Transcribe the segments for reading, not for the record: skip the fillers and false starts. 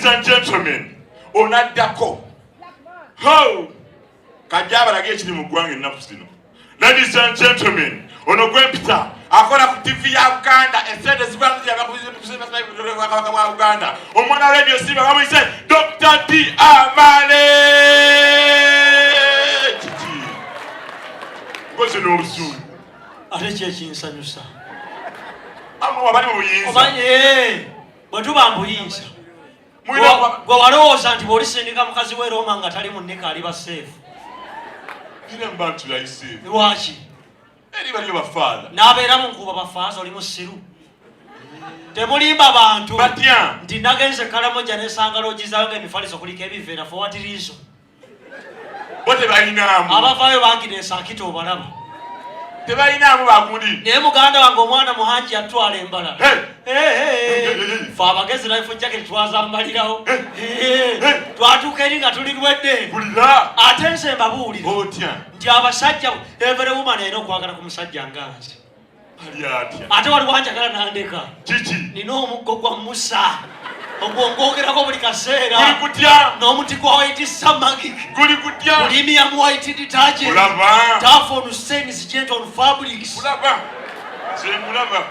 And gentlemen, onaddako ho kajja abalage ekiri mu ggwanga ennaku zino. Ladies and gentlemen, ono gwempita akola ku TV ya Uganda, esente zibwakabaka bwa Uganda, omwana Radio Simba, bamuyise Dr D Amale. Kiki ngozi n'obusungu? Ate kyekinsanyusa. Amwe wabali mu buyinza. Omanye bwe tuba mbuyinza. Mulina kuba- Gwe walowooza nti bw'olisindika mukazi we Roma nga tali mu nika aliba safe? Era mba ntulayise. Lwaki? Eri baliyo bafaather. N'abeera mu nkuba bafaaza. Oli musiru, temulimba bantu. Batya? Nti nagenze Kalamoja nesanga lodge zaayo nga emifaliso kuliko ebiveera. For what reason? Bo tebalinaamu. Abavaayo bangira ensakita obalaba. Tebalinaamu bagundi. Naye muganda wange, omwana Muhangi yatwala embalala. Hey! Fe abagezi life jacket twazambalirawo. Twatuuka eri nga tuli lwedde. Bulira. Ate nze mbabuulira Otya? nti abasajja, every woman erina okwagala ku musajja nga nze. Ali atya? Ate waliwo anjagala nandeka. Kiki? Nina omuggo gwa Musa, ogwo ngwogerako buli kaseera. Guli kutya? N'omuti gwa white samagic. Guli kutya? Premium white detergent. Kulaba. Tough on stains, gentle on fabrics. Kulaba, nze nkulaba.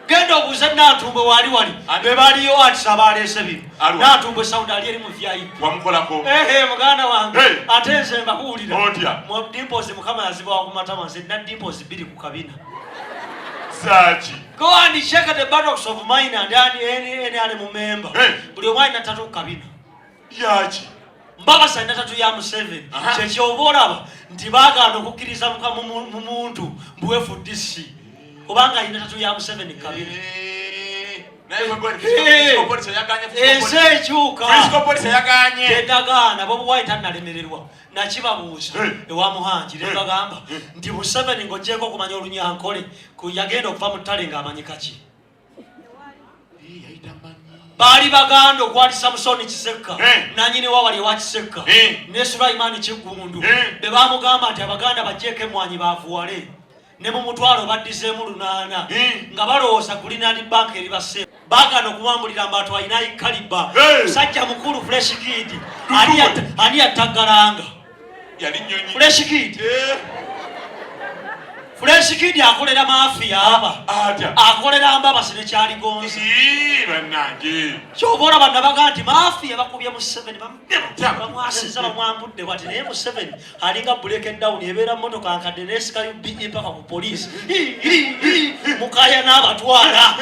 Genda obuuze Nantumbwe, wali wali. Be baliyo atisa abaleese bino. Aliwa? Nantumbwe sound ali eri mu VIP. Wamukolako? Ehe, muganda wange. Hey. Ate nze mbabuulira. Otya? Mu dimples Mukama yazibawa ku matama. Nze nina dimples bbiri ku kabina. Saaki? Go and check the buttocks of mine and any other member. Hey. Buli omu alina tattoo ku kabina. Yaki? Mbabasa alina tattoo ya Museveni. Kyekyova olaba nti baagaana okukkiriza mu muntu mbu FDC, kubanga alina tattoo ya Museveni ku kabina. Naye Hey. polisi yaganye. Ensi ekyuka. Fiscal police yaganye. Tendagaana. Bobi Wine tannalemererwa, nakibabuuza Hey. ewa Muhangi ne Hey. bagamba Hey. nti Museveni ng'ogyeko okumanya Olunyankole, yagenda okuva mu ttale ng'amanyi kaki? Baali baganda okwali Samusoni Kisekka, nanyini wawali ewa Kisekka, ne Sulaimani Kiggundu, be bamugamba nti Abaganda bagyeko emwanyi bavuwale ne mu mutwalo baddizeemu 800, nga balowooza Greenland Bank eri basse. Baagana okuwambulira mbato alina kaliba. Musajja mukulu Fresh Kid. Ani yattaggalanga? Yali nyonyi. Fresh Kid. Fresh Kid akolera mafia aba. Atya? Akolera Mbabasi nekyaligonza. Ii, bannange. Kyova olaba nabaga nti mafia bakubye Museveni, Tya. bamwasiza, bamwambudde bwati, naye Museveni alinga break down, ebeera motoka nkadde nesika UBE paka ku poliisi mukaya n'abatwala.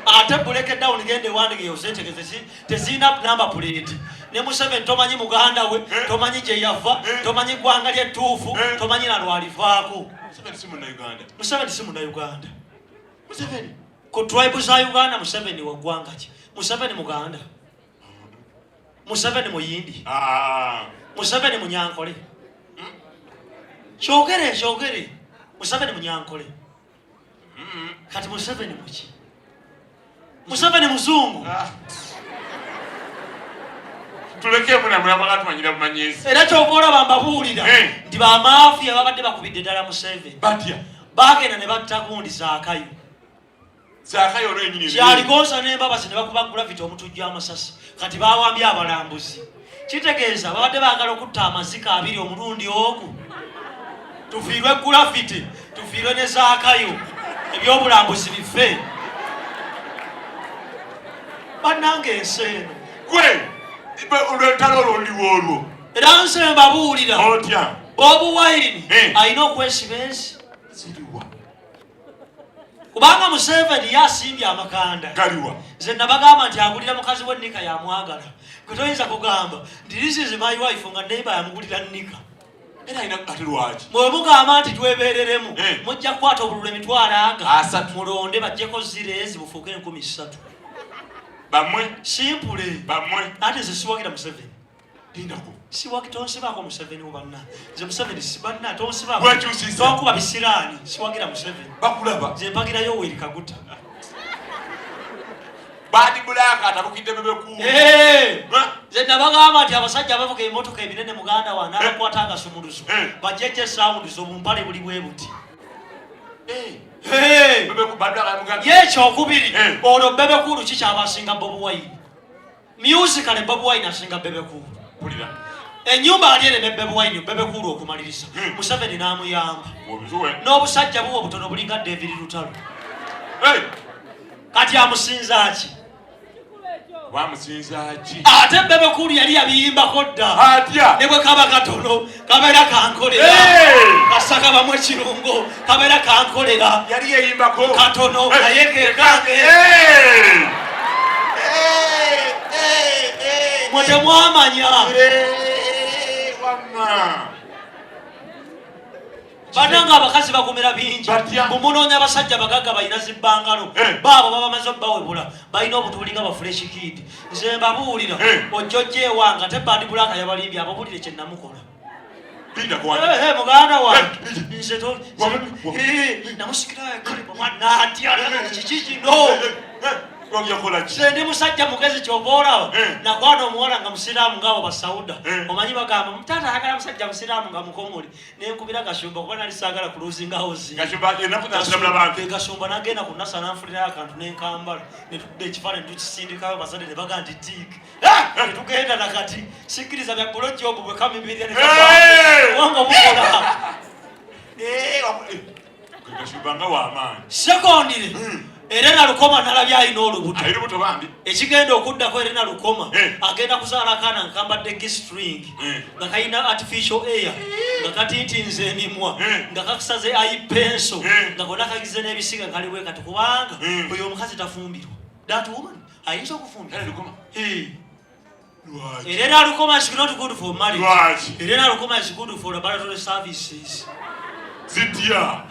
Ate break down genda ewandige ozetegeze, tezirina number plate. Ne Museveni tomanyi muganda we, tomanyi gye yava, tomanyi ggwanga lyettuufu, tomanyi nalwalivaako. Museveni si Munnayuganda. Museveni si Munnayuganda. Museveni. Ku tribe za Uganda, Museveni wa ggwanga ki? Museveni Muganda? Museveni Muyindi? Ah. Museveni Munyankole? Kyogere, kyogere, Museveni Munyankole? Kati Museveni muki? Museveni muzungu? Ah. Tuleke munamulabala, tumanyira bumanyizi. Era kyova olaba mbabuulira nti bamafiya babadde bakubidde ddala Museveni. Batya? Bagenda ne batta gundi Zaakayo. Zaakayo olwo yenyini. Kyaligonza n'Embabasi ne bakuba Gravity Omutujju amasasi. Kati bawambye abalambuzi, kitegeeza babadde baagala okutta amazika abiri omulundi ogu, tufiirwe Gravity, tufiirwe ne Zaakayo, ebyobulambuzi bife. Bannange, ensi eno. Gwe olwentalo olwo oliwo olwo. Era nze mbabuulira. Otya? Bobi Wine alina okwesiba ensi. Ziriwa? Kubanga Museveni yasimbye amakanda. Galiwa? Nze nabagamba nti agulira mukazi we nika yamwagala. Gwe toyinza kugamba nti "This is my wife" nga neighbor yamugulira nika. Era alina, ate lwaki? Mwe mugamba nti twebereremu, mujja kukwata obululu emitwalo aga 30. Mulonde bajjeko zero ezi, bufuuke 3000. Bamwe. Simple. Bamwe. Ate nze siwagira Museveni. Lindako. Siwagi, tonsibaako Museveni wo banna. Nze Museveni si banna, tonsibaako. Lwakyusisa? Tonkuba bisiraani, siwagira Museveni. Bakulaba. Nze mpagirayo Yoweri Kaguta. Bad Black atabukidde bebekuuma. Nze nabagamba nti abasajja abavuga emmotoka ebinene, muganda wange, abakwata agasumuluzo, bajjejo esawunduzo bumpale buli bwe buti. Ye ekyokubiri, olwo Bebe Cool kikyaba asinga Bobi Wine musically? Bobi Wine asinga Bebe Cool. Enyumba ali ereme Bobi Wine, Bebe Cool okumaliriza, Museveni n'amuyamba n'obusajja buwa obutono bulinga David Lutalo. Kati amusinza ki? Ate Bebe Cool yali yabiyimbako dda, ne bwe kaba katono kabeera kankolera, kasaka bamu ekirungo kabeera kankolera. Yali yeyimbako. Katono naye kekange. Mwe temwamanya. Wamma. Bannanga, abakazi bagumira bingi. Batya? Mumunoonya abasajja bagagga balina zibbangalo. Baabo baba bamaze obbawebula, balina obutuli nga ba Fresh Kid. Nze mbabuulira, ojjojja ewange ate Bad Black yabalimbye, ababuulire kye namukola. Linda kwa. Eh, eh, muganda wange, nze Wa- namusikira natya, kiki kino? Yakola ki? Nze ndi musajja mugezi, kyova olaba nakwana omuwala nga musiraamu ngaabo basauda. Omanyi bagamba taata ayagala musajja musiraamu nga mukomole, nenkubira Gashumba kuba nali saagala kuluzinga hozi. Gashumba enaku nasiramula bantu. Gashumba nagenda ku nasa nanfunirayo akantu nenkambala, netudda ekifaananyi netukisindikayo, bazadde ne baga nti tick, netugenda. Nakati sikkiriza bya blowjob bwe kamibirya kubanga obukola. Gashumba nga w'amaanyi. Secondly, era Nalukoma nalabye alina olubuto. Ali lubuto bambi. Ekigenda okuddako, era Nalukoma agenda kuzaala akaana nga kambadde g-string, nga kalina artificial air, nga katintinza emimwa, nga kasaze eye pencil, nga konna kagize n'ebisiga, kaliwe kati, kubanga oyo omukazi tafumbirwa. That woman ayinza okufumbirwa? Era Lukoma. Lwaki? Era Nalukoma is not good for marriage. Lwaki? Era Nalukoma is good for laboratory services. Zitya?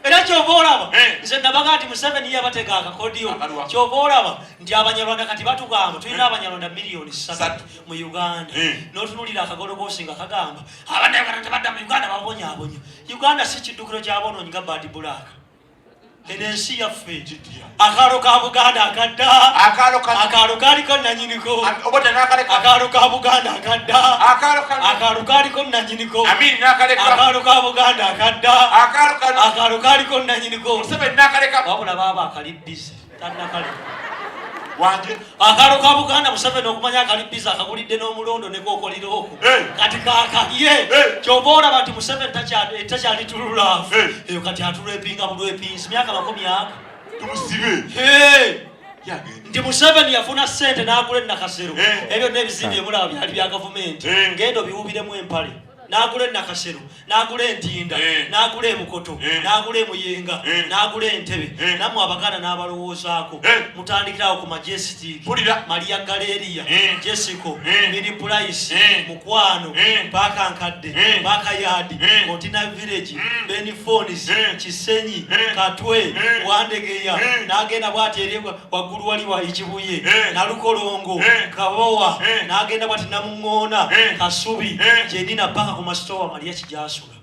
Era kyova olaba nze nabaga nti Museveni yabatega akakodyo. Akalwa. Kyova olaba nti Abanyarwanda kati batugamba tulina Abanyarwanda miliyoni 3 Satu. mu Uganda. N'otunulira akagologosi nga kagamba Abanyarwanda tebadda mu Uganda, babonyabonya. Uganda si kiddukiro ky'abonoonyi nga Bad Black. Eno ensi yaffe. Kitya? Akaalo ka Buganda akadda. Akaalo ka Akaalo kaliko nanyiniko. Obote n'akaleka. Akaalo ka Buganda akadda. Akaalo ka Akaalo kaliko nanyiniko. Amini n'akaleka. Akaalo ka Buganda akadda. Akaalo ka Akaalo kaliko nanyiniko. Museveni n'akaleka. Wabula baaba akali busy tannakale. Wanje. Akaalo ka Buganda, Museveni okumanya akali busy, akagulidde n'omulondo ne kokolera okwo. Kati kakalye. Kyova olaba nti Museveni takyali true love. Eyo kati atulwepinga bulwepinsi myaka 20 aga. Tumusibe. Hey! Yagenda. Nti Museveni yafuna ssente n'agula enakasero. Ebyo byonna ebizimbe emulaba byali bya gavumenti. Genda obiwubiremu empale. N'agula enakasero, n'agula entinda, n'agula ebukoto, n'agula emuyenga, n'agula entebe. Nammwe Abaganda n'abalowoozaako. Mutandikirawo ku Majestic, Mpulira. Maria Galeria, Jessico, Mini Price, Mukwano, Paaka Nkadde, Paaka Yard, Container Village, Ben Phones, Kisenyi, Katwe, Wandegeya, n'agenda bwati eri waggulu wali wa Ekibuye, Nalukolongo, Kabowa, n'agenda bwati Namuŋŋoona, Kasubi, Gyenina, paka ku masitowa Maria Kijasula.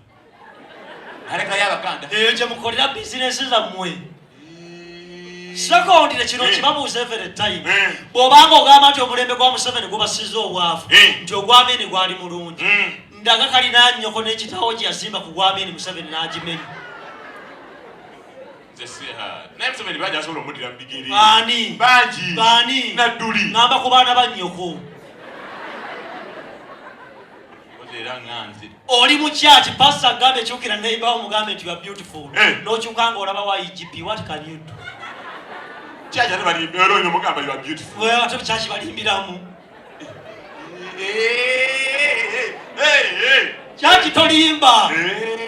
Alekayo Abaganda. Eyo gye mukolera bizinesi zammwe. Secondly, kino kibabuuza every time. Bw'obanga ogamba nti omulembe gwa Museveni gubasiza obwavu, nti ogw'Amini gwali mulungi, ndaga kalina nnyoko n'ekitawo gye yazimba ku gw'Amini, Museveni n'agimenya. Nze si ha. Naye Museveni bangi asobola omuddira mu bigere. Baani? Bangi. Baani? Nadduli. Ŋŋamba ku baana ba nnyoko. Oze era ŋŋanze. Oli mu kyaki, pastor agambe kyukira neighbor wo mugambe nti you are beautiful. N'okyuka ng'olaba wa IGP, what can you do? Kyaki ate balimba era oyo omugamba you are beautiful. Well, ate kyaki balimbiramu? Eh, eh, eh. Kyaki tolimba.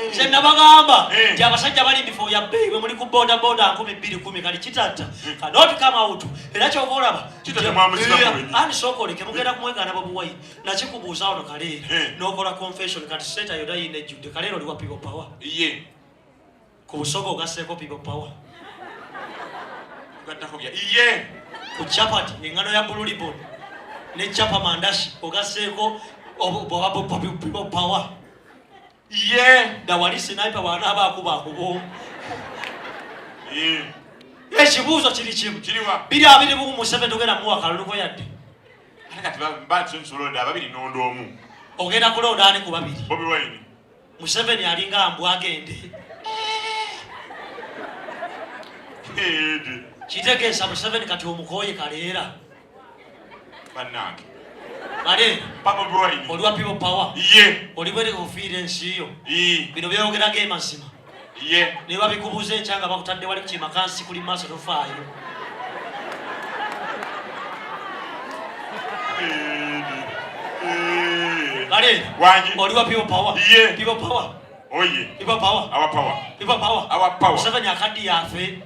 Nze nabagamba nti abasajja bali mubifo bya bbeeyi, bwe muli ku boda boda 2010, kali kitatta cannot come out. Era kyova olaba Kitatta mwamusiba ku ani sooka oleke mugenda kumwegaana Bobi Wine. Nakikubuuza wano Kaleera, n'okola confession. Kati seta yonna yina ejjudde. Kaleera oli wa People Power. Ye. Ku busoga ogasseeko People Power. Gattako bya iye. Ku chapati eŋŋano ya Blue Ribbon ne chapa mandashi ogasseeko People Power. Ye. Dawali sniper bw'anaaba akuba akuba. Ye. Ekibuuzo kiri kimu. Kiriwa? 2021 Museveni togenda muwa kaluluko yadde. Ate kati bakisolonda ababiri nonda omu. Ogenda kulonda ani ku babiri? Bobi Wine. Museveni alinga mbwa, agende. Kitegeeza Museveni kati omukooye Kaleera. Bannange. Kaleera. Papa Bobi Wine. Oli wa People Power. Ye. Oli bwere ofiira ensi yo. Ye. Bino by'oyogera ge mazima. Ye. Ne babikubuuza enkya nga bakutadde wali ku kimakansi kuli maaso tofaayo. Kale. Wangi. Oli wa People Power. Ye. People Power. Oye. People Power. Our power. People Power. Our power. Museveni akaddi yaffe.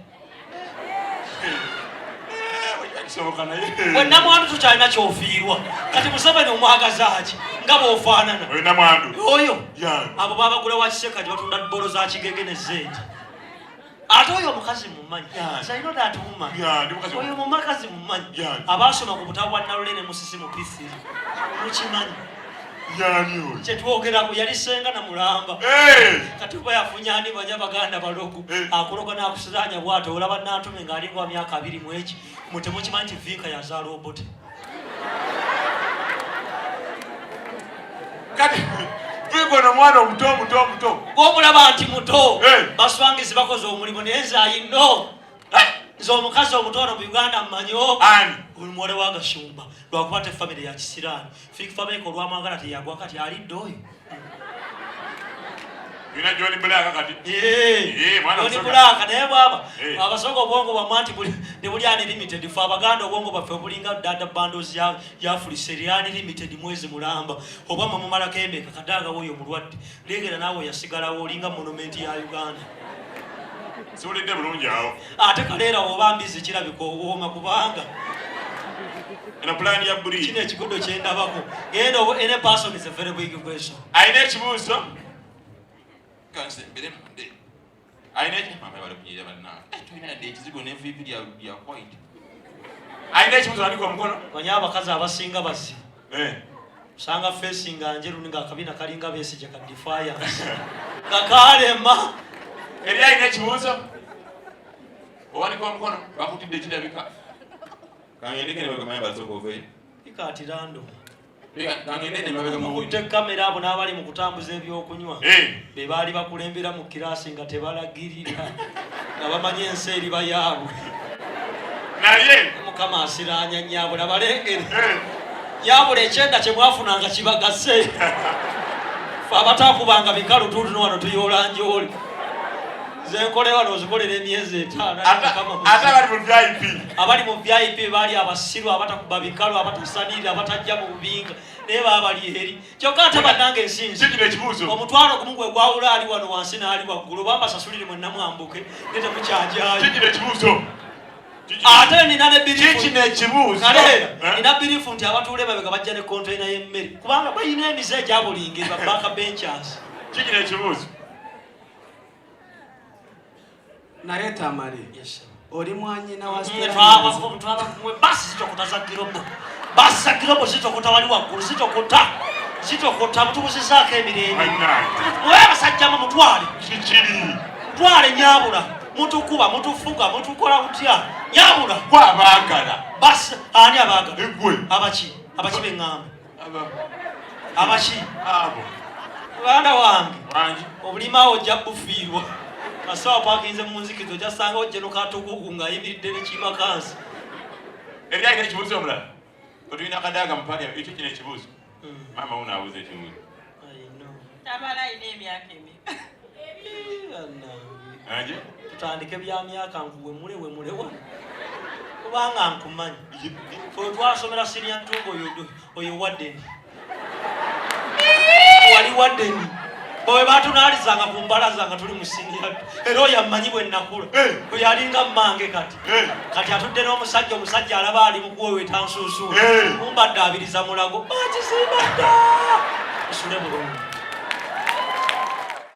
Kisoboka naye. Gwe namwandu tukyalina kyofiirwa. Kati Museveni omwagaza ki nga bw'ofaanana? Oyo namwandu. Oyo. Yeah. Abo babagula wa Kiseka gye batunda bbolo za Kigege ne Zeedi. Ate oyo omukazi mumanyi. Yeah. I know that woman. Yeah, ndi mukazi Oyo mumakazi mumanyi. Yeah. Abaasoma ku butabo bwa Nalule ne Musisi mu P3. Mukimanyi. Yani oyo. Kye twogerako yali ssenga na mulamba. Hey! Kati oba yafunye ani banya baganda balogo. Hey. Akuloga n'akusiraanya bw'atyo olaba Nantume ng'ali wa myaka abiri mu eki. Mwe temukimanyi nti Vinka yazaala Obote. Kati Vinka ono omwana omuto omuto omuto. Gw'omulaba nti muto. Hey. Baswangizi bakoze omulimu naye nze I know. Nze omukazi omuto ono mu Uganda mmanyi o. Ani? Oyo muwala wa Gashumba lwakuba te famire ya kisiraani. Fik Fameica olwamwagala teyagwa kati alidde oyo. Yina John Black kati. Eh, mwana John musoga. Black naye bwaba abasoga obwongo bwamwe nti ne buli unlimited. Ffe Abaganda obwongo bwaffe bulinga data bundles ya Africell, unlimited mwezi mulamba. Obwamwe mumalako emeka Kadaga woyo mulwadde. Lengera naawe yasigalawo olinga monument ya Uganda. Siwulidde bulungi awo. Ate Kaleera oba mbizi kirabika owooma kubanga eno pulaani ya buli. Kino ekigudo kye ndabako. Genda oba any person is a very big question. Alina ekibuuzo? Kanse mbere munde. Alina ekibuuzo? Mama bali kunyirira bannange. Tulina yadde ekizigo n'enviivi lya white. Alina ekibuuzo andika omukono? Manyi abakazi abasinga bazibu. Osanga face nga njeru nga akabina kalinga Besigye ka defiance. Nga kalema. Eri alina ekibuuzo? Owanika omukono, bakutidde kirabika. Kangende ne bagamba basooka oveeyo. Ikaati random. Kangende ne mabega mu Bakutte kamera abo n'abali mu kutambuza ebyokunywa. Be baali bakulembera mu kiraasi nga tebalagirira. Nga bamanyi ensi eriba yaabwe. Naye Mukama asiraanya nnyabula balengere. Nnyabula ekyenda kye mwafunanga kibagase. Ffe abataakubanga bikalu tuutuno wano tuyoola njooli. Nze nkole wano ozikolera emyezi etaano. Ate abali mu VIP. Abali mu VIP baali abasiru abatakuba bikalu, abatasanirira, abatajja mu bubinga. Naye baba bali eri. Kyokka ate bannange ensinzi. Kikino ekibuuzo. Omutwalo gumu gwe gwawula ali wano wansi n'ali waggulu. Oba mbasasulire mwenna mwambuke, naye temukyajaayo. Kikino ekibuuzo. Ate nina ne birifu. Kikino ekibuuzo. Kale, nina birifu nti abatuula emabega bajja ne container y'emmere. Kubanga balina emize egya buli ngeri, ba back benchers. Kikino ekibuuzo. Naye Tamale, Yes, sir. oli mwanyina wa Stella Nyanzi. Twaba basi zitokota za Girobo. Basi za Girobo zitokota wali waggulu, zitokota. Zitokota, mutubuzizaako emirembe. Bannange. Mwe abasajja mwe mutwale. Kikiri. Mutwale nnyabula. Mutukuba, mutufuga, mutukola butya. Nnyabula. Gwe abaagala. Basi, ani abaagala? Eggwe. Abaki? Abaki be ŋŋamba? Aba. Abaki? Abo. Muganda wange. Wangi. Obulima awo ojja bufiirwa. Kasawa pakinze mu nzikizo ojja sangawo Jeno Katugugu ng'ayimiridde ne Kimakansi. Eri alina ekibuuzo omulala? Otulina Kadaga mu parliament, ekyo kino ekibuuzo. Maama wuno abuuza ekibuuzo. I know. Tamala alina emyaka emeka? Bannange. Anje? Tutandike bya myaka nkuwemule wemule wano. Kubanga nkumanyi. Ffe twasomera senior ntungo oyo waddeni. Wali waddeni. Bwe batunaalizanga ku mbalaza nga tuli mu senior. Era oyo ammanyi bwe nnakula. Oyo alinga mmange kati. Kati atudde n'omusajja, omusajja alaba ali mu kuweweeta nsuusuula. Mumbadde abiriza mulago. Bakisimba dda. Musule bulungi.